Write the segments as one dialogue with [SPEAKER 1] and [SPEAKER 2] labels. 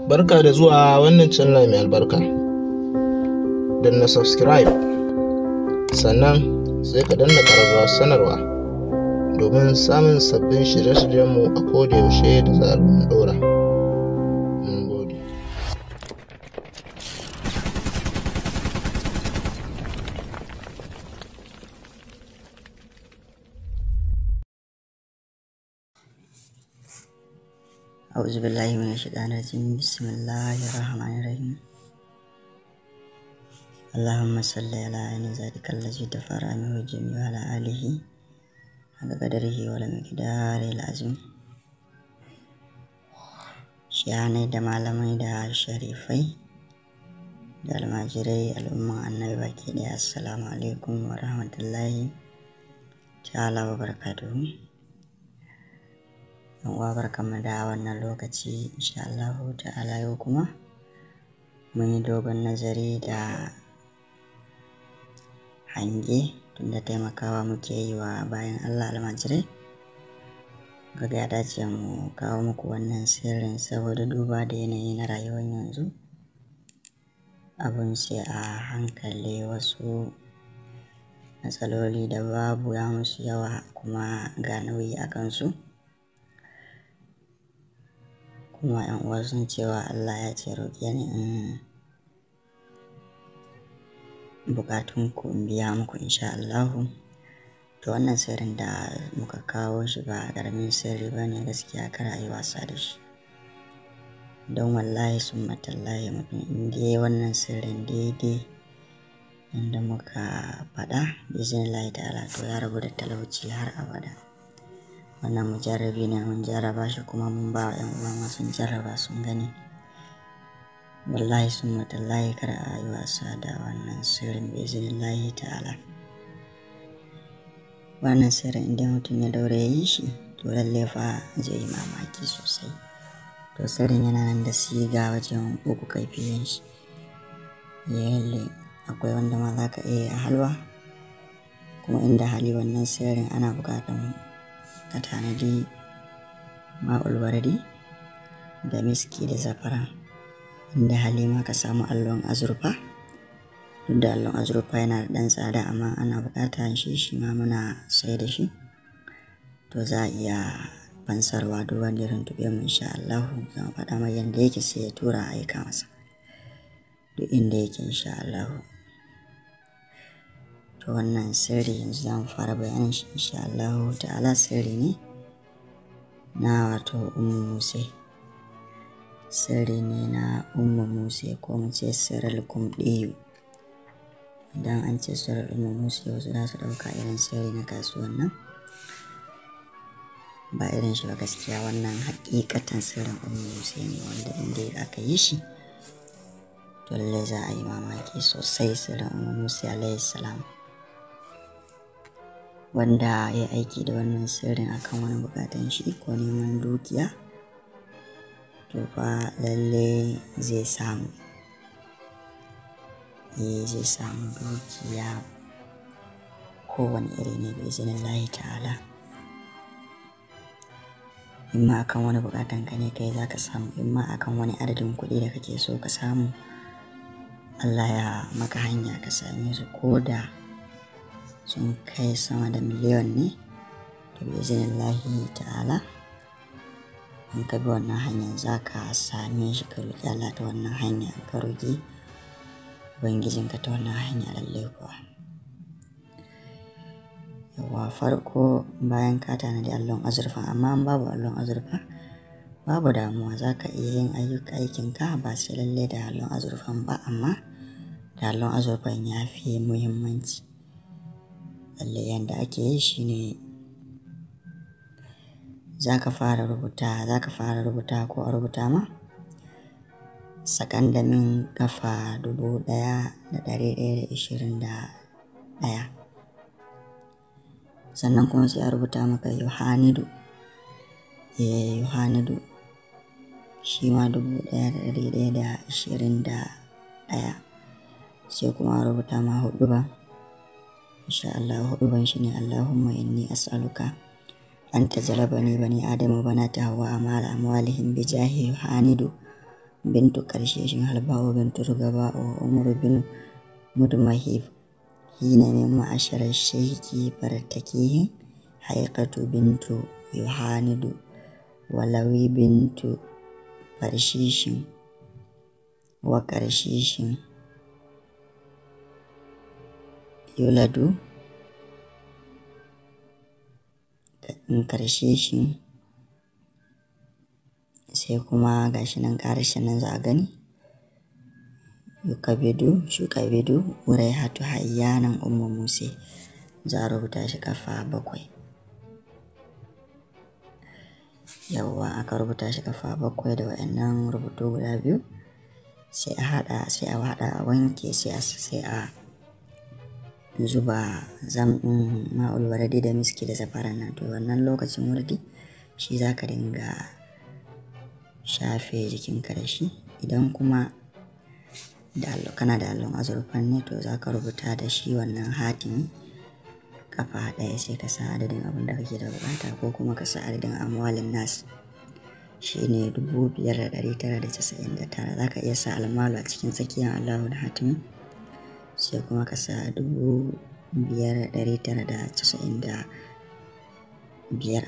[SPEAKER 1] Barka da zuwa wannan channel mai albarka. Danna subscribe, sannan sai ka danna ƙararrawar sanarwa domin samun sabbin shirye-shiryenmu a kodayaushe da zarar mun ɗora. Mun gode.
[SPEAKER 2] أعوذ بالله من الشيطان الرجيم. بسم الله الرحمن الرحيم. اللهم صل على عين ذلك الذي تفرع منه الجميع وعلى آله حق قدره ومقداره العظيم. Shiyanai da malamai da sharifai da almajirai, al'umman Annabi baki ɗaya, assalamu alaikum wa rahmatullahi ta'ala wa barakatuhu. Yan uwa, barkanmu da wannan lokaci. Insha Allahu ta'ala yau kuma mun yi dogon nazari da hange, tunda taimakawa muke yi wa bayan Allah almajirai, ga ya dace mu kawo muku wannan sirrin, saboda duba da yanayi na rayuwar yanzu, abun sai a hankali, wasu matsaloli da babu ya musu yawa, kuma ga nauyi a kansu. Kuma yan uwa sun cewa Allah ya ce, "Roƙe ni in bukatun ku in biya muku," insha Allahu. To wannan sirrin da muka kawo shi ba ƙaramin sirri ba ne gaskiya, kar a yi wasa da shi, don wallahi summa tallahi mutum in dai wannan sirrin daidai inda muka faɗa, biznillahi ta'ala, to ya rabu da talauci har abada. Wannan mujarrabi ne, mun jarraba shi kuma mun ba wa 'yan uwa ma sun jarraba sun gani. Wallahi summa tallahi kar a yi wasa da wannan sirrin, biznillahi ta'ala. Wannan sirrin idan mutum ya daure ya yi shi, to lallai fa zai yi mamaki sosai. To sirrin yana nan da siga wajen uku kaifiyan shi. Lalle akwai wanda ma za ka iya a halwa, kuma inda hali wannan sirrin ana buƙatar ka tanadi ma'ul wardi da miski da zafara, inda hali ma ka samu allon azurfa. Duk da allon azurfa yana da ɗan tsada, amma ana buƙatar shi, shi ma muna sai da shi. To za a iya fansarwa, duk wanda ya tuntuɓe mu, insha Allahu za mu faɗa mai yanda yake, sai ya tura a aika masa duk inda yake, insha Allahu. To wannan sirri yanzu za mu fara bayanin shi, insha Allahu ta'ala. Sirri ne na wato Ummu Musa, sirri ne na Ummu Musa, ko mu ce sirrul kumɗiyu. Idan an ce sirrul Ummu Musa, wasu za su ɗauka irin sirri na kasuwan nan, ba irin shi ba gaskiya. Wannan hakikatan sirrin Ummu Musa ne, wanda inda aka yi shi, to lallai za a yi mamaki sosai. Sirrin Ummu Musa alayhi salam, wanda ya aiki da wannan sirrin akan wani bukatan shi ko neman dukiya, to fa lalle zai samu, eh, zai samu dukiya kowane iri ne, bi iznillahi ta'ala. In ma akan wani bukatan ka ne kai, za ka samu. In ma akan wani adadin kuɗi da kake so ka samu, Allah ya maka hanya ka same su, ko da sun kai sama da miliyon ne, to bi iznillahi ta'ala in ka bi wannan hanyar za ka same shi. Ka roƙi Allah ta wannan hanya, in ka roƙi Ubangijinka ta wannan hanya, lallai kuwa. Yawwa, farko bayan ka tanadi allon azurfa, amma in babu allon azurfa babu damuwa, za ka iya yin ayyuka aikinka ba sai lallai da allon azurfan ba, amma da allon azurfan ya fi muhimmanci. Lallai yanda ake yi shine za ka fara rubuta, za ka fara rubuta ko a rubuta ma sakandamin kafa 1121, sannan kuma sai a rubuta maka Yohanidu, eh, Yohanidu shi ma 1121, sai kuma a rubuta ma huɗu ba, insha Allah. Huɗuban shi ne, "Allahumma inni as'aluka an tajalabani bani adamu banata hawa amala amwalihim bijahi Yohanidu bintu Karsheshin Halba'u bintu Rugaba'u wa Umaru bin Mudmahib hina min ma'asharar shaiki bartakihin Haikatu bintu Yohanidu Walawi bintu Farshishin wa Karshishin Yuladu Karshishin. Sai kuma gashi nan ƙarashin nan za a gani Yukabidu Shukabidu Uraihatu Hayyanan Ummu Musa, za a rubuta shi kafa 7. Yawwa, aka rubuta shi kafa 7 da wayannan rubutu guda 2, sai a haɗa, sai a haɗa a wanke, sai a zuba zam ɗin ma'ul wardi da miski da safaran nan. To wannan lokacin wardi shi za ka dinga shafe jikinka da shi. Idan kuma da allo, kana da allon azurfan ne, to za ka rubuta da shi wannan hatimi kafa 1, sai ka sa adadin abin da kake da bukata, ko kuma ka sa adadin amwalin nas shine 5999. Za ka iya sa almalu a cikin tsakiyar Allahu da hatimi, sai kuma ka sa 5995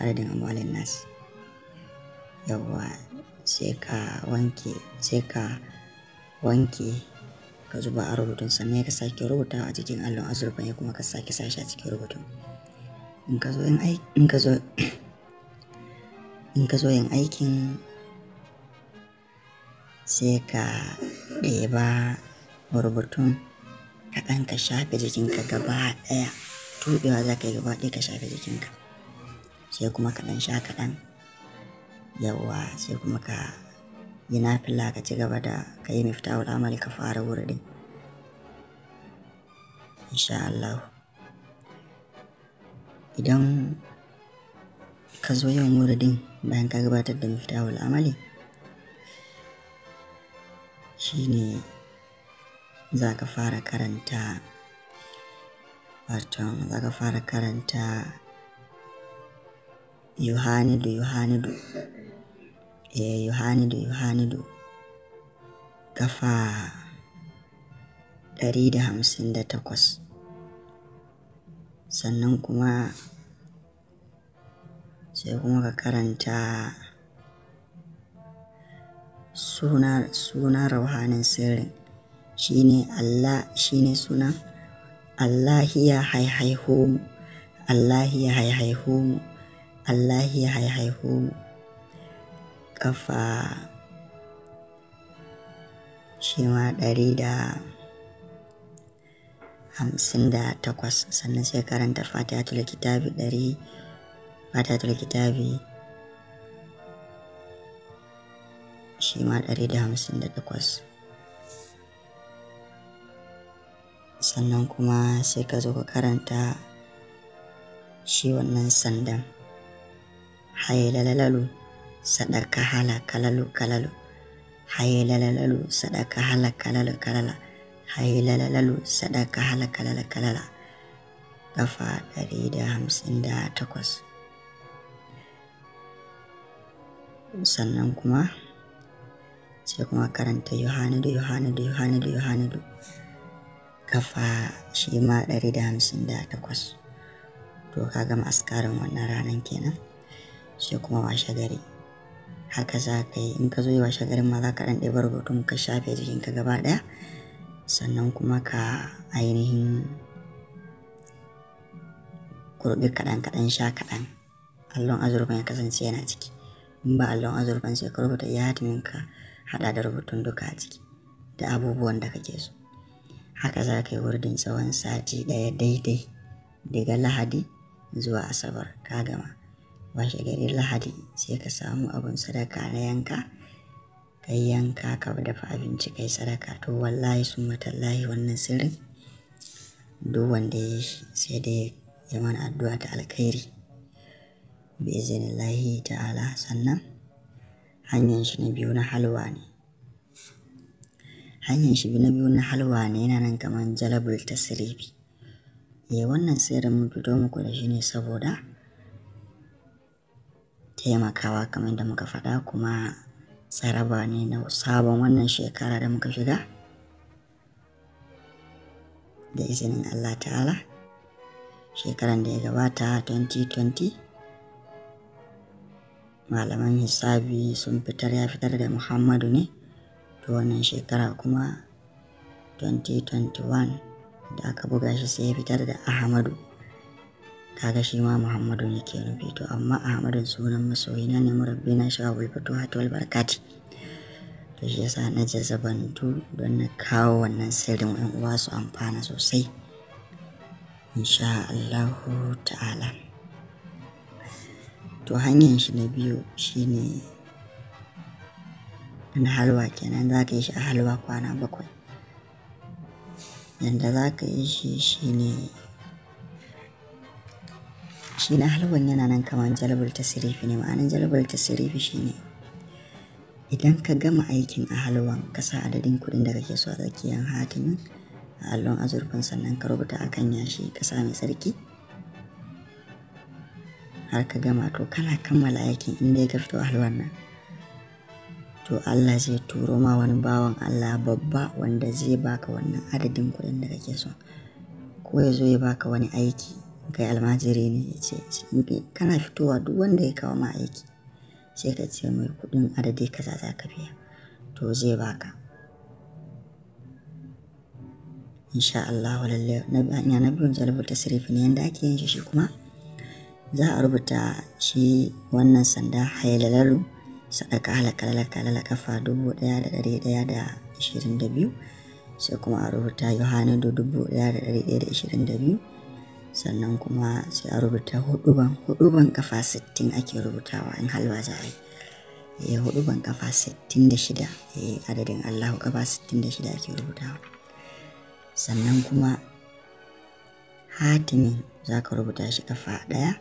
[SPEAKER 2] adadin amwalin nas. Yawwa, sai ka wanke, sai ka wanke ka zuba a rubutun, sannan ka sake rubutawa a cikin allon azurfan, ya kuma ka sake sashi a cikin rubutun. In ka zo yin aikin, sai ka ɗeba rubutun kaɗan ka shafe jikinka gaba ɗaya. Tuɓewa za ka yi gaba ɗaya ka shafe jikinka, sai kuma kaɗan sha kaɗan. Yawwa, sai kuma ka yi nafila, ka ci gaba da ka yi miftahul amali, ka fara wuridin insha Allah. Idan ka zo yin wuridin bayan ka gabatar da miftahul amali, shine za ka fara karanta, wato za ka fara karanta Yohanidu Yohanidu, Yohanidu Yohanidu kafa 158. Sannan kuma sai kuma ka karanta suna rauhanin sirrin, shine Allah, shine sunan Allahiya haihaihu, Allahiya haihaihu, Allahiya haihaihu kafa shi ma 158. Sannan sai karanta Fatihatul Kitabi 100, Fatihatul Kitabi shi ma 158. Sannan kuma sai ka zo ka karanta shi wannan sandan hailalalu sadaka hala kalalu kalalu, hailalalu sadaka hala kalalu kalala, hailalalu sadaka hala kalala kalala kafa 158. Sannan kuma sai kuma karanta Yohanidu Yohanidu Yohanidu Yohanidu kafa shi ma 158. To ka gama askarin wannan ranar kenan. Sai kuma washe gari haka za ka yi. In ka zo yi washe garin ma za ka ɗan ɗeba rubutun ka shafe jikinka gaba ɗaya, sannan kuma ka ainihin kurɓi kaɗan kaɗan, sha kaɗan. Allon azurfan ya kasance yana ciki. In ba allon azurfan, sai ka rubuta iya hatimin ka haɗa da rubutun duka a ciki da abubuwan da kake so. Haka za ka yi wurdin tsawon sati ɗaya daidai, daga Lahadi zuwa Asabar ka gama. Washe gari Lahadi sai ka samu abun sadaka na yanka, ka yi yanka, ka dafa abinci, ka yi sadaka. To wallahi summa tallahi wannan sirrin duk wanda ya yi shi sai dai ya mana addu'a ta alkhairi bi iznillahi ta'ala. Sannan hanyar shi na biyu na halwa ne. Hanyar shi na biyu na halwa ne yana nan kamar jalabul tasrifi. Wannan sirrin mun fito muku da shi ne saboda taimakawa kamar da muka faɗa, kuma Tsaraba ne na sabon wannan shekara da muka shiga da izinin Allah ta'ala. Shekaran da ya gabata 2020 malaman hisabi sun fitar, ya fitar da Muhammadu ne. To wannan shekara kuma 2021 da aka buga shi sai ya fitar da Ahmadu. Kaga shi ma Muhammadu ne ke nufi. To amma Ahmadun sunan masoyina ne, murabbina shawabul fatuhat wal barakati. To shi yasa na jazabantu don na kawo wannan sirrin yan uwa su amfana sosai insha Allahu ta'ala. To hanyar shi na biyu shine na halwa kenan. Za ka yi shi a halwa kwana 7. Yanda za ka yi shi shine, shi na halwan yana nan kamar jalbul tasrifi ne. Ma'anar jalbul tasrifi shine idan ka gama aikin a halwan, ka sa adadin kuɗin da kake so a tsakiyar hatimin a allon azurfan, sannan ka rubuta akan yashi ka sa mai tsarki har ka gama. To kana kammala aikin, inda ka fito halwan nan, to Allah zai turo ma wani bawan Allah babba wanda zai baka wannan adadin kuɗin da kake so, ko ya zo ya baka wani aiki. Kai almajiri ne, ya ce kana fitowa duk wanda ya kawo ma aiki sai ka ce mai kuɗin adadi kaza za ka biya, to zai baka insha Allah. Lalle hanya na biyun jalbul tasrifi ne. Yanda ake yin shi kuma za a rubuta shi wannan sanda hailalalu sadaka halakalala kalala kafa 1122, sai kuma a rubuta yohanidu 1122, sannan kuma sai a rubuta huduban kafa 60 ake rubutawa in halwa za a yi. Huduban kafa 66, adadin Allahu kafa 66 ake rubutawa. Sannan kuma hatimin za ka rubuta shi kafa 1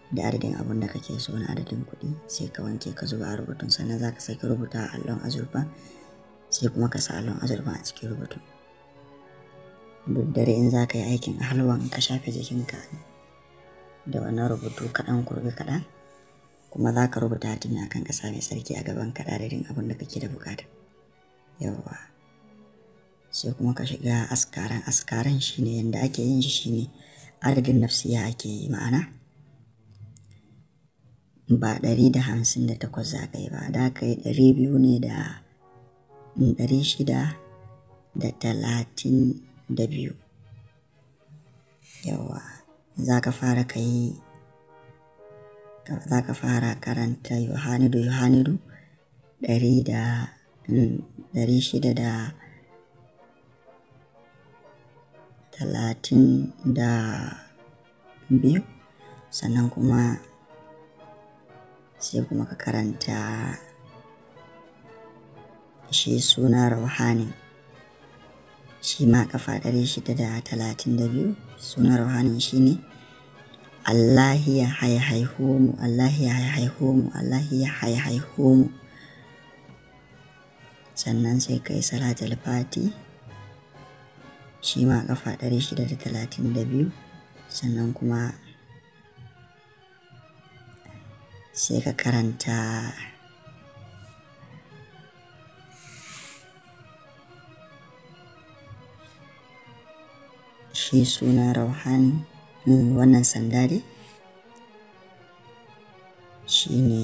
[SPEAKER 2] da adadin abun da kake so na adadin kuɗi, sai ka wanke ka zuba a rubutun. Sannan za ka sake rubuta a allon azurfa, sai kuma ka sa allon azurfa a cikin rubutun. Duk dare in za ka yi aikin halwan, ka shafe jikinka da wannan rubutu kaɗan, kurbi kaɗan, kuma za ka rubuta hatimi akan ƙasa mai tsarki a gaban ka adadin abun da kake da bukata. Yawwa, sai kuma ka shiga askaran. Askaran shine yanda ake yin shi shine adadin nafsiya ake yi, ma'ana ba 158 za ka yi ba, da ka yi 200 ne da 632. Yawwa, za ka fara ka yi, za ka fara karanta yohanidu yohanidu 632, sannan kuma sai kuma ka karanta shi suna rauhanin, shi ma kafa 632. Suna rauhanin shi ne Allah ya haihaihu mu, Allah ya haihaihu mu, Allah ya haihaihu mu. Sannan sai kai salatul fati, shi ma kafa 632. Sannan kuma sai ka karanta shi suna rauhani, wannan sanda dai shi ne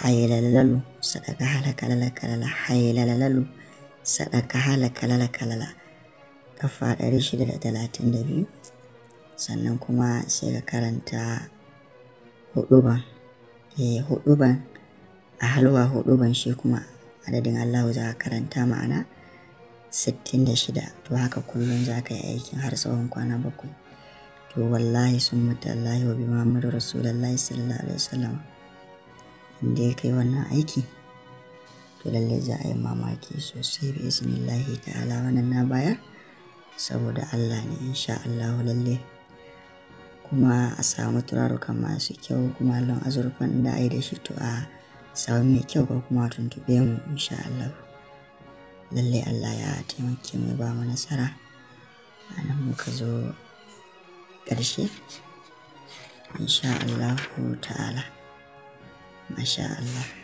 [SPEAKER 2] hailalalu sadaka halakalala kalala hailalalu sadaka halakalala kalala kafa 632. Sannan kuma sai ka karanta huduban, huduban a halwa, huduban shi kuma adadin Allahu za ka karanta, ma'ana 66. To haka kullum za ka yi aikin har tsawon kwana 7. To wallahi sun mutallahi wa bi Muhammadu Rasulullahi sallallahu alaihi wasallam, inda ya kai wannan aiki to lalle za a yi mamaki sosai bi iznillahi ta'ala. Wannan na bayar saboda Allah ne insha Allah. Lalle kuma a samu turarukan masu kyau, kuma allon azurfan da a yi da shi to a samu mai kyau, ko kuma tuntuɓe mu insha Allah. Lalle Allah ya taimake mu, ba mu nasara. A nan muka zo ƙarshe insha Allahu ta'ala. Masha Allah.